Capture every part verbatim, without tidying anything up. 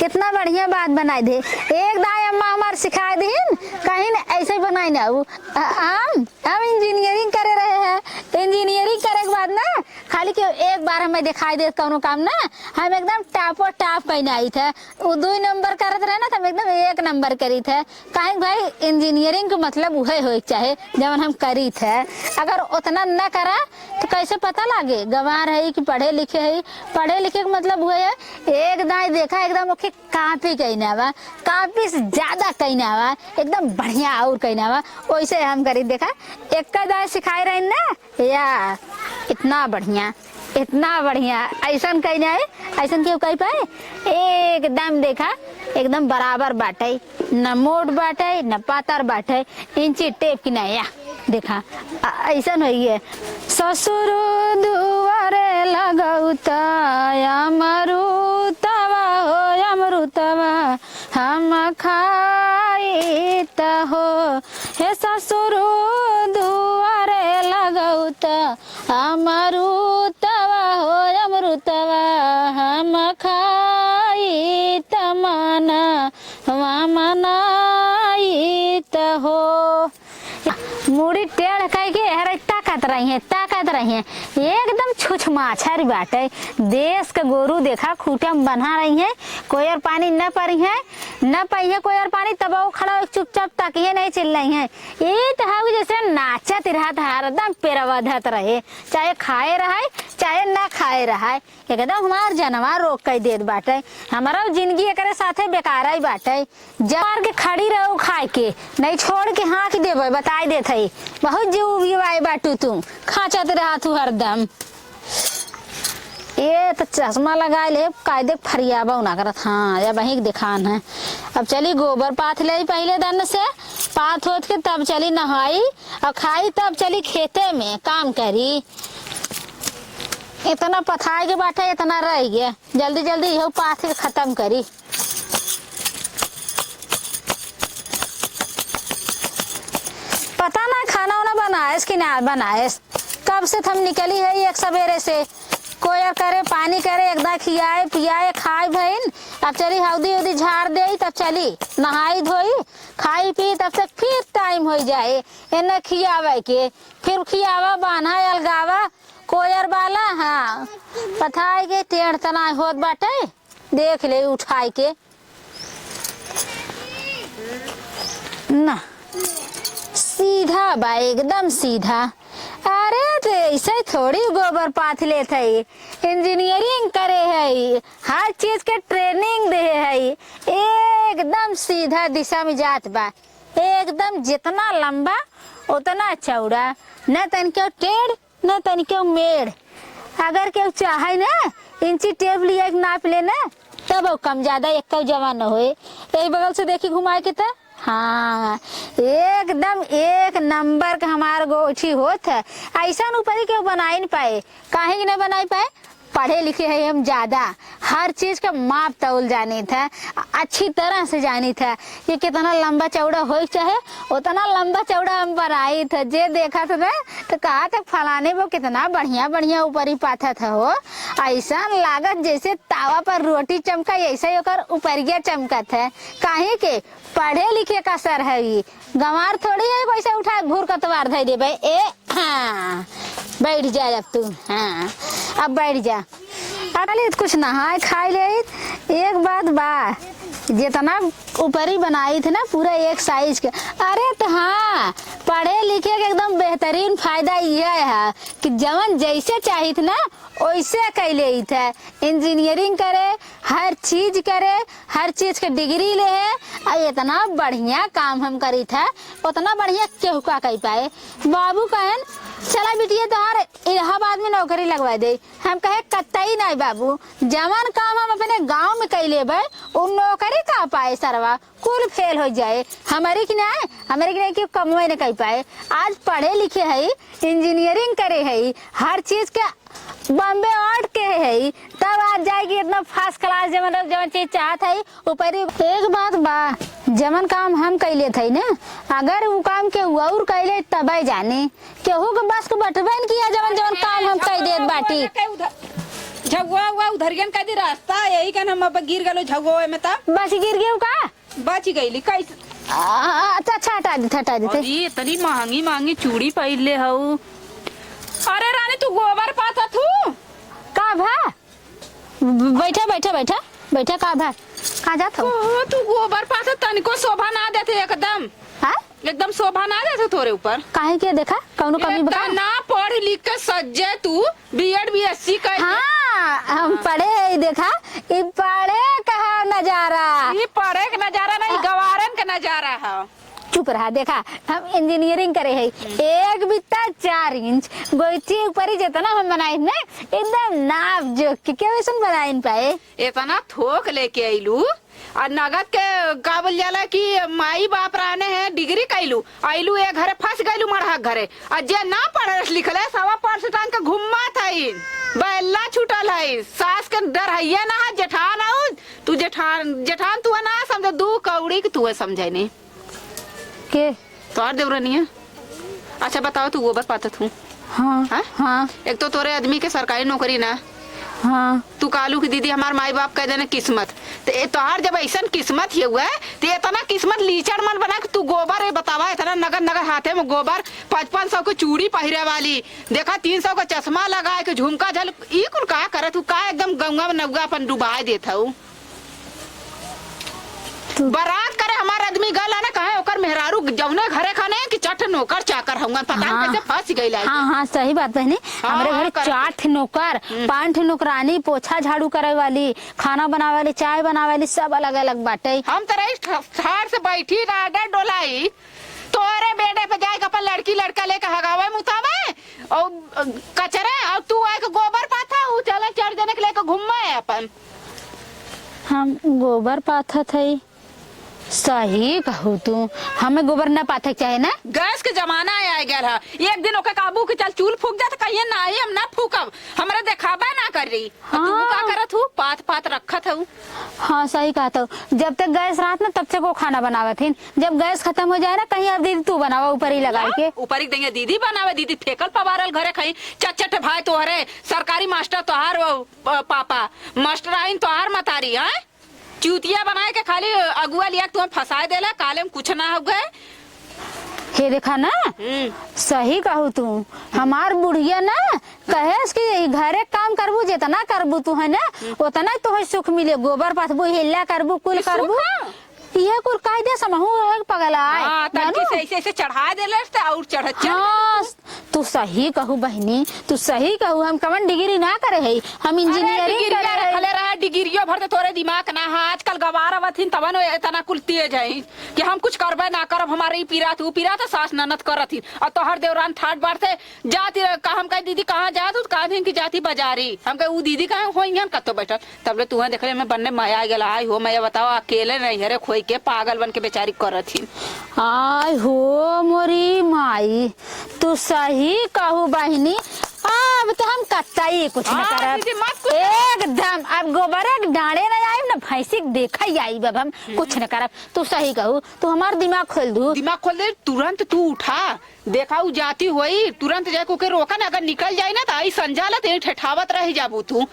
इतना बढ़िया बात बनाइ दे। एक दाई अम्मा हमार सिखाइ दिहिन, कहिन ऐसे बनाइ ना उ। अ-, हम, हम इंजीनियरिंग करे रहे हैं। इंजीनियरिंग करे के बाद ना, खाली केउ एक बार हमें देखाइ देत कउनो काम ना, हम एकदम टापो टाप कइने आइत है। उ दुइ नंबर करत रहे ना, त हम एकदम एक नंबर करित है। काहे कि भाई, इंजीनियरिंग के मतलब उहे होए के चाहे, जवन हम करित है। अगर ओतना न करा, त कैसे पता लागे गंवार है कि पढ़े लिखे है? पढ़े लिखे के मतलब उहे है, एक दाई देखा, एकदम ओके कॉपी कइने आवा, कॉपी से ज्यादा कइने आवा, एकदम बढ़िया और कइने आवा। ओइसे हम करित देखा, एक दाई सिखाए रहिन ना, या, इतना बढ़िया, इतना बढ़िया, अइसन कहीं नहीं, अइसन केहू कहि पाए? एकदम देखा, एकदम बराबर बाटइ, न मोट बाटइ, न पातर बाटइ, इंची टेप की नहीं, या, देखा, अ-, अइसन होइ है। ससुर दुआरे लगउता अमरुतवा हो, अमरुतवा हम खाइत हो, हे ससुर दुआरे लगउता अमरुतवा हो, अमरुतवा हम खाइत मनवा मनाइत हो। मुड़ी टेढ़ कइके हरे ताकत रही है, ताकत रही है, एकदम छुछ माछर बाटे। देश के गोरू देखा खूँटा में बन्हा रही है, कोयर पानी न परी है, न पइहे कोयर पानी, तब वो खड़ा होके चुपचाप ताकिहे नहीं चिल्लाई है। ई त हउ जैसे नाचत रहत, हरदम पेरवा धत रहे, चाहे खाए रहे, चाहे ना खाए रहे, एकदम हमार जनवा रोक कइ देत बाटे। हमारा जिंदगी एकरे साथे बेकार ही बाटे। जब मार के खड़ी रहू खाए के, नहीं छोड़ के हाँक देबे, बताई देत हई। बहुत जीव उबियाए बाटू तू, खाँचत रहत हू हरदम। ये तो चश्मा लगाए ले, कायदे फरियाबा ना करत। हाँ, अब अहीं के देखान है। अब चली गोबर पाथ ले पहिले दन से, पाथ होत के तब चली नहाई और खाई, तब चली खेते में काम करी। इतना पथाए के बाटे, इतना रह गया, जल्दी जल्दी इहो पाथ के खत्म करी। पता ना खाना वाना बनाएस कि ना बनाएस, कब से त हम निकली है एक सबेरे से, कोयर करे, पानी करे, एकदम खियाए पियाए खाए भइन। अब चली हौदी उदी झाड़ देई, तब चली नहाई धोई, खाई पी, तब तक फिर टाइम होइ जाए एने खियावे के, फिर खियावा, बान्हा, अलगावा, कोयर वाला। हाँ, पथाई के टेढ़ तनाई होत बाटे, देख ले उठाई के। ना, सीधा बा, एकदम सीधा। अरे, त ऐसे थोड़ी गोबर पाथ लेत है, इंजीनियरिंग करे है, हर चीज के ट्रेनिंग दे है, एकदम सीधा दिशा में जात बा, एकदम जितना लंबा उतना चौड़ा, न तनिको टेढ़ न तनिको मेड़। अगर केहू चाहे ना, इंची टेप लिया के नाप ले ना, तब वो कम ज्यादा एक जमा न होए। यही बगल से देखी घुमाए के त, हाँ, एकदम एक नंबर का हमार गोठी होत है। ऐसा ऊपरी केहू बनाई न पाए, काहे कि न बनाई पाए? पढ़े लिखे है हम ज्यादा, हर चीज के माप तौल जानित है, अच्छी तरह से जानित है कि कितना लंबा चौड़ा होए के चाहे, उतना लंबा चौड़ा हम बनाइत है। जे देखत ना तो कहत है, "फलाने वो कितना बढ़िया बढ़िया ऊपरी पाथत है हो, ऐसा लागत जैसे तावा पर रोटी चमका, ऐसे ही ओकर ऊपरिया चमकत है।" काहे के पढ़े लिखे का सर है ई, गंवार थोड़ी है, कोई से उठा घूर कतवार धइ देबे। ए, हाँ, बैठ जा अब तू, हाँ, अब बैठ जा। अब ले कुछ नहाए खाए ले, एक बात बा, जितना ऊपरी बनाइत ना पूरा एक साइज के। अरे त हाँ, पढ़े लिखे के एकदम बेहतरीन फायदा यह है कि जवन जैसे चाहित ना, ओइसे कइ लेइत है, इंजीनियरिंग करे, हर चीज करे, हर चीज के डिग्री ले है, आ इतना बढ़िया काम हम करित है, उतना बढ़िया केहू का कइ पाए। बाबू कहन, "चला बिटिया, तोहार इलाहाबाद में नौकरी लगवा दे।" हम कहे, "कतई नहीं बाबू, जवन काम हम अपने गाँव में कइ लेबे, उ नौकरी का पाए सरवा, कुल फेल होइ जाए।" हमरी की नहीं, हमरी की नहीं कि कमवे न कइ पाए। आज पढ़े लिखे है, इंजीनियरिंग करे है, हर चीज के बॉम्बे आर्ट के है, तब आज जाए कि इतना फर्स्ट क्लास जवन, जवन चीज चाहत है, ऊपर ही। एक बात बा, जवन काम हम कइ लेत है ना, अगर उ काम केहू और कइ ले तबे जाने, केहू के बस के बटबे न किया, जवन, जवन काम हम कइ देत बाटी। झगुआ हुआ उधरियन का दी रास्ता, यही कन हम अब गिर गलो झगुआ में तब। बच गिर गयो का? बच गईली कैसे? आ, अच्छा, अच्छा, हटा देते, हटा देते। अरे, इतनी महंगी महंगी चूड़ी पहिरले हऊ। अरे रानी, तू गोबर पाथत हू? का भा? ब-, बैठा, बैठा, बैठा, बैठा, का भा? कहाँ जात हो? ओहो, तू गोबर पाथत, तनिको शोभा ना देते एकदम। हाँ? एकदम शोभा ना देते तोरे ऊपर। काहे के देखा, कौनो कमी बा का? इतना पढ़ लिख के सज्जे तू, बीएड बीएससी कर। हाँ, हम पढ़े है, देखा, ई पढ़े का नजारा। ई पढ़े के नजारा ना, ई गवारन के नजारा है। चुप रहा, देखा, हम इंजीनियरिंग करे है, एक बित्ता चार इंच, गोइठी ऊपरी जितना हम बनाए ना, एकदम नाप जोख के, केहू ऐसन बनाए न पाए। इतना थोक लेके अइलू, आ नगद के का बोल जाला कि माई बाप रहने हैं, डिग्री कइलू, अइलू ए घरे फंस गइलू मड़हा घरे। आ जे ना पढ़े लिखले, सवा पर्स टांग के घुम्मत हईन, बैला छूटल है, सास के डर हइये ना है, जेठान आउन, तू जेठान, जेठान तू ना समझे, दू कौड़ी के तू समझे नहीं। के? तोहार देवरनिया। अच्छा बताओ, तू गोबर पाथत हूँ? हाँ, हाँ? हाँ। एक तो तोरे आदमी के सरकारी नौकरी ना। हाँ। तू कालू की दीदी हमार माई बाप कह देने किस्मत। तो ए, तोहार जब ऐसन किस्मत ही हुआ है, तो इतना किस्मत लीचड़ मन बना कि तू गोबर, ए बतावा, इतना नगर नगर हाथे में गोबर, पचपन सौ के चूड़ी पहिरे वाली, देखा तीन सौ का चश्मा लगाए के झुमका झल, ई कुल का करत हूँ? का एकदम गंगा में नौगा अपन डुबाए देत हूँ? तू बारात करे हमार आदमी गल है ना, कहे ओकर मेहरारू जौने घरे खाने कि चट नौकर चाकर हउवन, पता नहीं हाँ। कैसे फंस गइल है। हाँ, हाँ, सही बात बहिनी। हाँ, हमरे हाँ, घरे कर- चार ठे नौकर, हम्म। पाँच ठे नौकरानी, पोछा झाड़ू करे वाली, खाना बनावे वाली, चाय बनावे वाली, सब अलग अलग बाटे। हम तो रही ठा-, ठाड़ से बैठी ना, डर डोलाई, तोरे बेडे पे जाए के अपन लड़की लड़का लेके हगावे मुतावे, और कचरे, और तू आए के गोबर पाथा, ऊ चले चार जने के लेके घूमे अपन। हम गोबर पाथत हई। सही कहू तू, हमें गोबर न पाथे के चाहे ना। गैस के जमाना आ गया है, एक दिन ओके काबू के चल चूल फूक जा, तो कहिए नाही, हम ना फूकब, हमरे देखाबे ना कर रही। और तू का हाँ। करत हूँ, पाथ पाथ रखत हूँ। हाँ, सही कहत हूँ। जब तक गैस रहत ना, तब तक वो खाना बनावत हिन। जब गैस खत्म हो जाए ना, कहीं अब दीदी तू बनावा ऊपर ही लगाई के। ऊपर ही देंगे दीदी बनावे, दीदी फेंकल पवारल घरे खाई। चट चट भाई तोहरे, सरकारी मास्टर तोहार वो, प-, पापा, मास्टर आइन तोहार मतारी, हैं? चूतिया बनाए के खाली अगुआ लिया के तुम फंसाए देला, काले में कुछ ना हो गए। हे देखा ना, हम्म। सही कहू तू, हमार बुढ़िया ना कहेस कि ई घरे काम करबू, जितना करबू तू है ना, हम्म। उतना ही तुहे सुख मिले। गोबर पाथबू, हिल्ला करबू, कुल ई सुख करबू। है? इहे कुल कह दे समहू है पगला है, हाँ, तनकी जानू? से ऐसे ऐसे चढ़ा देले त और चढ़त चल हाँ, गइल। तू सही कहू बहिनी, तू सही कहू, हम कवन डिग्री ना करे है, हम अरे, इंजीनियरिंग डिग्रिया करे है। रखले रहा, डिग्रियो भर त तोरे दिमाग ना है। आजकल गवार आवत हिन, तवन इतना कुल तेज है कि हम कुछ करबे ना करब, हमारे ई पीरा त, ऊ पीरा त, सास ननद करत हिन, और तोहर देवरान ठाट बाढ़ से जाती रह, का हम कहे, "दीदी, कहाँ जात हो?" तो कहा दिन की जाती बाजारी। हम कहे, "ऊ दीदी कहाँ होइहन कतो बैठल?" तब ले तुहें देखले में बन्ने मया आ गेला। आई हो मया, बताओ, अकेले नैहरे खोई के पागल बन के बेचारी करत ही। आय हो मोरी माई, तू सही कहू बहिनी, अब तो हम कतई कुछ न हाँ, करब। दीदी, मत कुछ। एकदम, अब गोबर एक डाँड़े न आइब, न भैंसी के देखा ही आइब, अब हम कुछ न करब। तू सही कहू, तू हमार दिमाग खोल दू। दिमाग खोल दे, तुरंत तू उठा। देखा, उ जाती होई, तुरंत जाके ओके रोका ना, अगर निकल जाई ना, त आई संजालत, यहीं ठेठावत रह जाबू तू।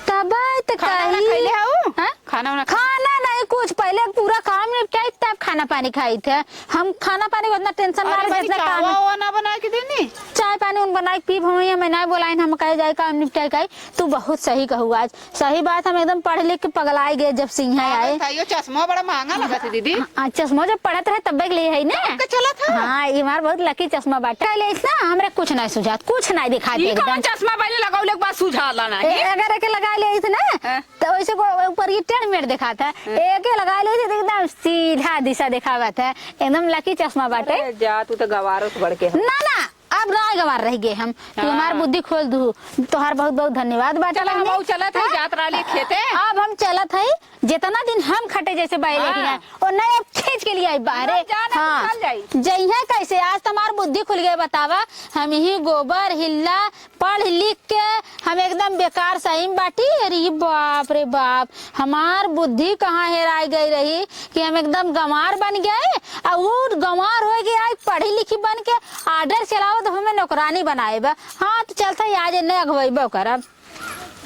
तब त खाना वाना कही खइले हऊ? हाँ? खाना वाना खा- खाना नहीं कुछ, पहले पूरा काम निपटाई, तब खाना पानी खाई थे। हम खाना पानी उतना टेंशन ना अरे ले, भाई, जितना काम चावा है। वावा ना बना के देनी? चाय पानी उन बना के पीब, हम यहाँ मैं ना बोलाइन, हम कहे जाए काम निपटाई काई। तू बहुत सही कहू आज। सही बात, हम एकदम पढ़ लिख के पगलाई गए जब से यहाँ हाँ, आए। बताइयो, चश्मा बड़ा महंगा लगत है, दीदी। हाँ, चश्मा जब पढ़त रहे तब के लिए है ना। तब के चलत है। हाँ, ये हमार बहुत लकी चश्मा बाटे। कह ले ना, हमरा कुछ नहीं सुझात, कुछ नहीं दिखाई ई दे कौन एकदम। चश्मा पहले लगावले के बाद सुझाला नहीं? ए, अगर एके लगा ले इस ना, हाँ। तो वैसे को ऊपर ये टेढ़ मेढ़ दिखाता है। हाँ। एके लगा ले तो एकदम सीधा दिशा दिखावत है, एकदम लकी चश्मा बाटे। अरे जा, तू तो गवारों से बढ़ के हो। ना, ना, अब राय गवार रह गए हम। तू हाँ। हमार बुद्धि खोल दू। तोहार बहुत बहुत धन्यवाद बाटे चला, बहिनी। हम चलत है, हाँ? जात रहली खेते। अब हम चलत है, जितना दिन हम खटे जैसे बैले हाँ। ही हैं, और नहीं अब खींच के लिए आई बाहरे। ना, जा, ना, हाँ। चल जाई। जइहे कैसे, आज तो हमार बुद्धि खुल गए, बतावा। हम ही गोबर हिल्ला पढ़ लिख के हम एकदम बेकार सही में बाटी। अरे बाप रे बाप, हमार बुद्धि कहाँ हेराई गई रही कि हम एकदम गंवार बन गए, और ऊ गंवार हो गए, आज पढ़ी लिखी बन के ऑर्डर चलाओ तो हमें नौकरानी बनाए बा। हाँ, तो चलता ही आज इन्हें अगवैबो करब।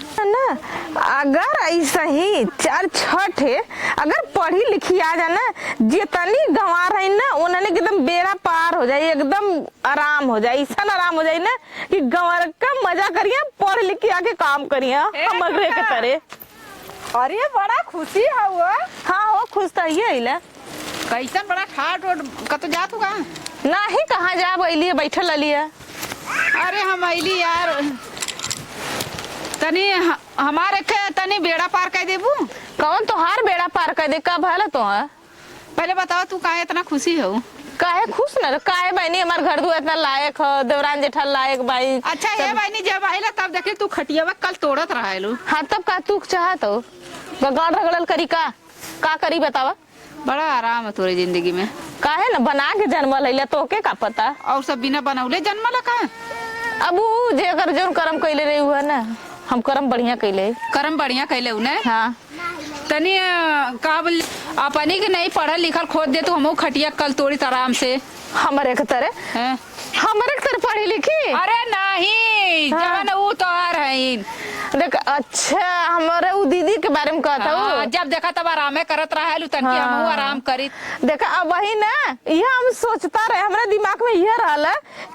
ना, अगर ऐसा ही चार छह ठे अगर पढ़ी लिखी आ जाए ना, जितनी गंवार है ना, उन्हने के एकदम बेड़ा पार हो जाए, एकदम आराम हो जाए, ऐसा आराम हो जाए ना कि गंवार का मजा करिए, पढ़ लिख के आके काम करिए, ए, हमरे के काका। तरे। अरे, बड़ा खुशी है वो। हाँ हो, खुश तो ये अइला। कैसन बड़ा ठाट ओट, कतो जात हो का? नाही, कहाँ जाब, अइली है, बैठल रहली है। अरे, हम अइली यार, तनी ह-, हमारे के तनी बेड़ा पार कर देबू? कौन तोहार बेड़ा पार कर दे? का भला तोहार? पहले बताओ, तू काहे इतना खुशी हो? काहे खुश न रह-, काहे बहनी, हमार घर दुआर इतना लायक हो, देवरान जेठान लायक बाई। अच्छा, हे सब बहनी, जब आइला तब देखे तू खटियावा कल तोड़त रहेलू। हाँ, तब का तू चाहत हो? गाड़ रगड़ल करी का? का करी बतावा? बड़ा आराम है तोरे जिंदगी में। काहे न बना के जन्मल है, तोके का पता? और सब बिना बनौले जन्मल का? अब ऊ जे अगर जौन करम कइले रही हुआ ना, हम करम बढ़िया कइले। करम बढ़िया कइले उ ने? हाँ। तनी, अ, का बोल, अपनी के नहीं पढ़ल लिखल खोद दे, तू हमहू खटिया कल तोड़ी त आराम से। हमरे के तरे? हैं? हमरे के तरे पढ़ी लिखी? अरे नहीं, हाँ। जवन ऊ तोहार हईन। देख, अच्छा, हमरे ऊ दीदी के बारे में कहत हऊ? हाँ, जब देखा तब आरामे करत रहेलू, तनकी हाँ। हमहू आराम करी। देखा, अब वही ना, ये हम सोचता रहे, हमरे दिमाग में ये रहल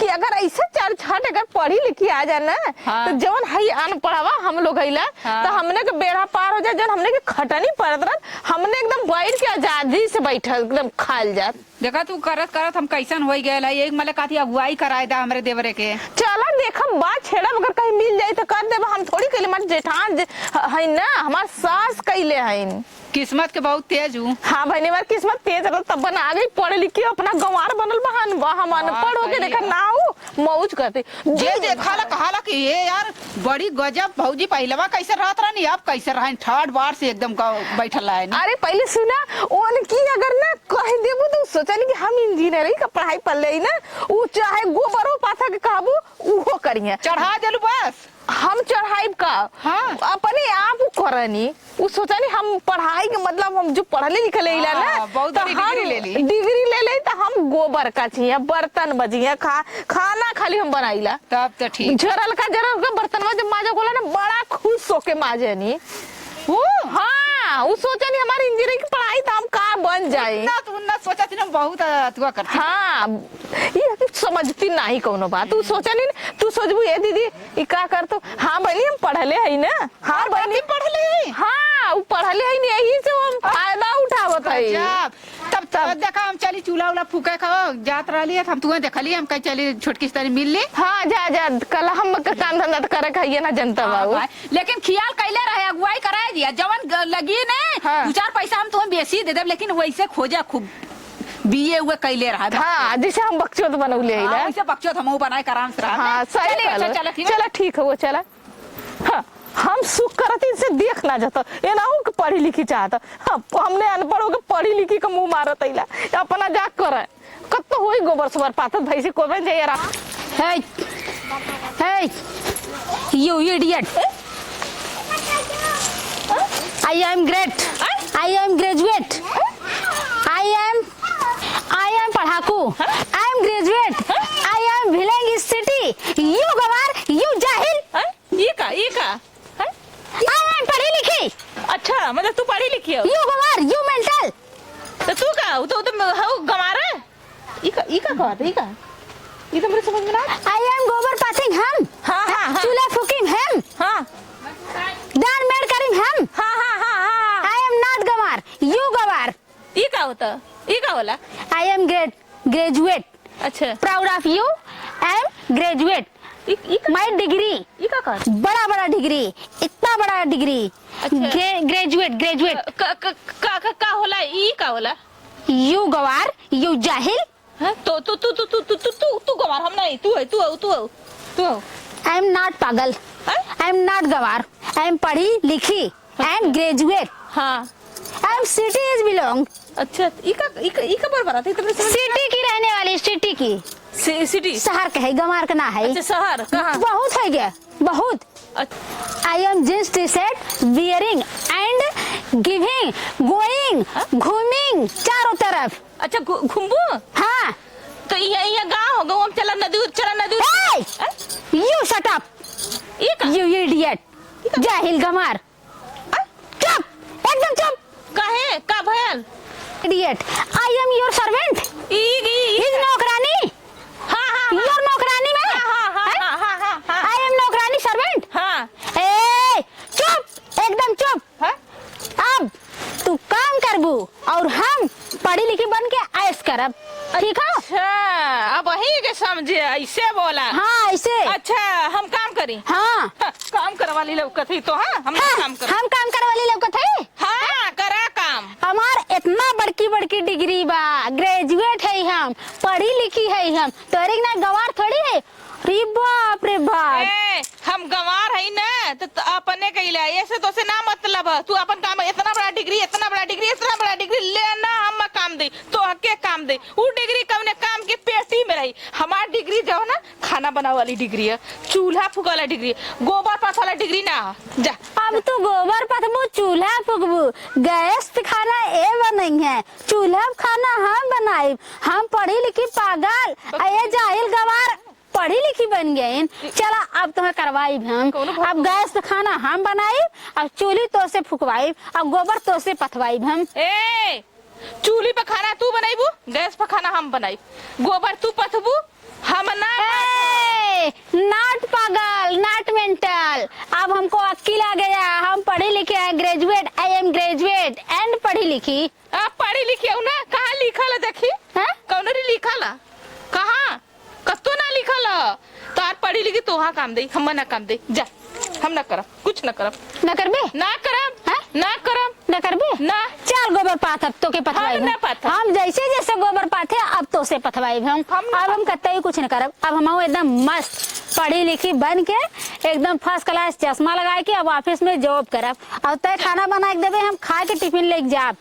कि अगर ऐसे चार छठ अगर पढ़ी लिखी आ जाए ना, हाँ। तो जवन हई अनपढ़वा हम लोग हईला, हाँ। तो हमने के बेड़ा पार हो जाए, जवन हमने के खटनी पड़त रहत, हमने एकदम बैठ के आजादी से बैठल, एकदम खाल जात। देखा तू करत करत हम कैसन होई गयल है, एक मले कहती अगुवाई कराए दा हमरे देवरे के। चला देखब, बात छेड़ब, अगर कहीं मिल जाई तो कर देब। हम थोड़ी कइले, हमार जेठान जे ह-, हईन ना, हमार सास कइले हईन। किस्मत के बहुत तेज हूँ। हाँ बहनी, हमार किस्मत तेज रहल, तब बना गई पढ़ लिख के अपना गंवार बनल बहन, हम हाँ, अनपढ़ होके सही देखा है। ना हूँ, मौज करते। जे जी देखा ला, कहा ला कि ये यार, बड़ी गजब भौजी, पहिलवा कैसे रहत रहनी, अब कैसे रहन, ठाट बाट से एकदम का बैठल रहन। अरे पहले सुना, उनकी अगर ना कह देबू तो सोचनी कि हम इंजीनियरिंग का पढ़ाई पढ़ ले ना, उ चाहे गोबरो पाथा के कहबू, उहो करिहे। चढ़ा देलू बस। हम चढ़ाइब का? हाँ। अपने आप उ करनी। उ सोचनी हम पढ़ाई के मतलब हम जो पढ़ले लिखले इला ना, हाँ, बहुत तो बड़ी हम डिग्री ले ली। डिग्री ले ले तो हम गोबर का चाहिए, बर्तन बजिए, खा-, खाना खाली हम बनाइला। तब तो ठीक। झरल का, झरल का बर्तनवा जब माजा होला ना, बड़ा खुश होके माजेनी। वो? हाँ, उ सोचनी हमारी इंजीनियरिंग की पढ़ाई तो हम का बन जाए। उतना, उतना सोचा थी ना, बहुत अथुआ करती। हाँ, ये कुछ समझती नहीं कौनो बात। तू सोचनी ना, तू सोचबू, "ए दीदी, ई का कर तू?" हाँ बहनी, हम पढ़ले हई ना। हाँ और बहनी। बाकी पढ़ले हई? हाँ, उ पढ़ले हई ना, यही से हम फायदा उठावत हई। गजब। तब, तब। तब देखा, हम चली चूल्हा उल्हा फूके खाओ, जात रहली है, हम तुम्हें देखली, हम कहीं चली छोटकी से तनी मिल ली। हाँ, जा, जा, कल हम क-, काम धंधा तो करे खाइए ना, जनता हाँ, बाबू। भाई। लेकिन खियाल कैले रहे, अगुवाई कराए दिया, जवन ग-, लगी ने, हाँ। दो चार पैसा हम तुम्हें बेसी दे देब, लेकिन वैसे खोजे खूब बीए हुए कैले रहा। हाँ, जैसे हम बकचोद बनौले है हाँ, ना। वैसे बकचोद हम बनाए के आराम से रहा। हाँ, सही चलिए, कहलो। अच्छा, चलो, ठीक है। चलो, ठीक है, वो चला। हाँ, हम सुख करत इनसे देख ना जाता, ये ना हो कि पढ़ी लिखी चाहता। हाँ, हमने अनपढ़ होके पढ़ी लिखी के मुंह मारत अइला, अपना जा करे। कत तो होई गोबर सोबर पाथत भैंसी कोबे जाइए रहा। Hey, hey, you idiot! I am great. I am graduate. I am, I am पढ़ाकू. I am graduate. I am belong city. You गवार, you जाहिल. ई का, ई का? हैं? I am पढ़ी लिखी. अच्छा, मतलब तू पढ़ी लिखी हो? You गवार, you mental. तो तू का? तू तो हऊ गंवार है? ई का, ई का कहत है? ई का? ई तो मेरे समझ में ना आत। I am गोबर पाथिंग हम. हाँ, हाँ, हाँ. चूल्हा फूकिंग हम. हाँ. दान मेड़ करिंग हम. हाँ, हाँ, हाँ, हाँ. I am not गंवार, you गवार. ई का होता? ई का होला? I am great, graduate. अच्छा. Proud of you, I am graduate. ई, ई का? My degree. ई का कर? बड़ा, बड़ा डिग्री, इतना बड़ा डिग्री. अच्छा. ग्रे-, ग्रेजुएट, ग्रेजुएट. क-, क-, का, का, का होला? ई का होला? You गवार, you जाहिल. हैं? तो, तू, तू, तू गवार, हम नहीं, तू है, तू है, तू है, तू है. I am not पागल. हैं? I am not गवार. I am पढ़ी लिखी. अच्छा. And graduate. हाँ. I am city is belong. अच्छा, ई का, ई का, ई का बरबरात है, तुमने समझ सिटी की रहने वाली, सिटी की. सि-, सिटी? शहर के है, गंवार के ना है. अच्छा, शहर, कहाँ? बहुत है गया, बहुत. अच्छा. I am jeans T-shirt wearing and giving, going, हाँ? घूमिंग चारों तरफ. अच्छा, घु-, घूमबू? हाँ. तो ये, ये गाँव हो, गाँव में चला नदी, चला नदी. Hey! हैं? You shut up! ई का? You idiot! जाहिल गंवार। आ? चुप, एकदम चुप। काहे? का भयल? Idiot, I am your servant। ई, ई, ई। His नौकरानी। हाँ, हाँ, हाँ। Your नौकरानी मैं। हाँ, हाँ, हाँ, हैं? हाँ, हाँ, हाँ, हाँ। I am नौकरानी, servant। हाँ। ए, चुप, एकदम चुप। हाँ? अब तू काम करबू और हम पढ़ी लिखी बन के ऐश करब, ठीक है? अच्छा, अब वही के समझे, ऐसे बोला। हाँ, ऐसे। अच्छा, हम काम करी? हाँ। हाँ, काम करवाली लौकत ही तो, हाँ, हम हाँ, काम करब। हम काम करवाली लौकत ही? हाँ, करा काम। हमार इतना बड़की बड़की degree बा, graduate है हम, पढ़ी लिखी है हम, तोरे ना गंवार थोड़ी है। रे बाप रे बाप। ए, हम गंवार हई ना, त, त अपने कइला, ऐसे तोसे ना मतलब ह। तू अपन काम, इतना बड़ा degree, इतना बड़ा degree, इतना बड़ा degree ले ना, हम काम दे, तोहके काम दे। उ degree कवने काम के, पेटी में रही। हमार degree जो है ना, खाना बनावे वाली degree है, चूल्हा फूके वाला degree, गोबर पाथ वाला degree ना है। जा। अब तू गोबर पथबू, चूल्हा फूकबू, गैस पे खाना ए बनई है, चूल्हा पे खाना हम बनाइब। हम पढ़ी लिखी पागल, आ ये जाहिल गंवार पढ़ी लिखी बन गइन। चला, अब तुम्हें करवाइब हम। कौनो भूत अब गैस पे खाना हम बनाइब, अब चूल्ही तोसे फुकवाइब, अब गोबर तोसे पथवाइब हम। ए, चूल्ही पे खाना तू बनाइबू, गैस पे खाना हम बनाइब, गोबर तू पथबू, हम ना। ए, not पागल, not mental। अब हमको अक्ल आ गया, हम पढ़ी लिखी हैं, graduate, I am graduate and पढ़ी लिखी। आप पढ़ी लिखी हो ना, कहाँ लिखल है देखी? हैं? कौनो री लिखल है? कहाँ? कत्तो ना लिखल ह। तार पढ़ी लिखी तोहा काम दे, हम ना काम दे। जा, हम ना करब, कुछ ना करब। ना करबे? ना करब। हैं? ना करब। ना करबे? ना। चल गोबर पाथ, अब तोके पथवाई हम हम। ना पाथब। हम जैसे जैसे गोबर पाथे, अब तोसे पथवाई हम। हम ना अब हम पाथब। कत्ते ही कुछ ना करब। अब हम एकदम मस्त पढ़ी लिखी बन के एकदम first class चश्मा लगा के अब office में job करब। अब तय खाना बना के देबे, हम खा के टिफिन लेके जाब।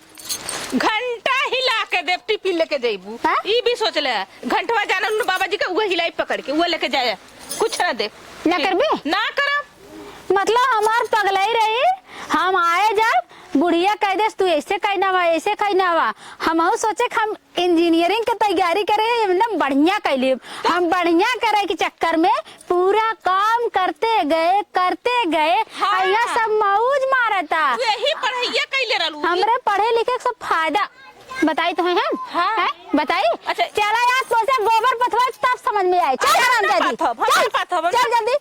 घंटा हिला के देब, टिफिन लेके जइबू। हाँ? ई भी सोच ले, घंटवा जाना उन बाबा जी का, उहे हिलाई पकड़ के, उहे लेके जाए, कुछ ना देब। ना करबे? ना करब। मतलब हमार पगलाई रही, हम आए जाब, बुढ़िया कह देस, "तू ऐसे कहीं ना आवा, ऐसे कहीं ना आवा।" हमहू सोचे कि हम engineering के तैयारी करे, एकदम बढ़िया कैली। हम बढ़िया करे के चक्कर में पूरा काम करते गए, करते गए, हाँ। और यह सब मौज मारता। तू यही पढ़ाइया कैले रहलू। हमरे पढ़े लिखे के सब फायदा बताई तो है हम? हाँ। हैं? बताई? अच्छा। चला यार, तोसे गोबर पथवाई तब समझ में आई। चल अच्छा, हम ना हरामजादी। पाथब, हम चल, ना पाथब, हम चल ना जल्दी।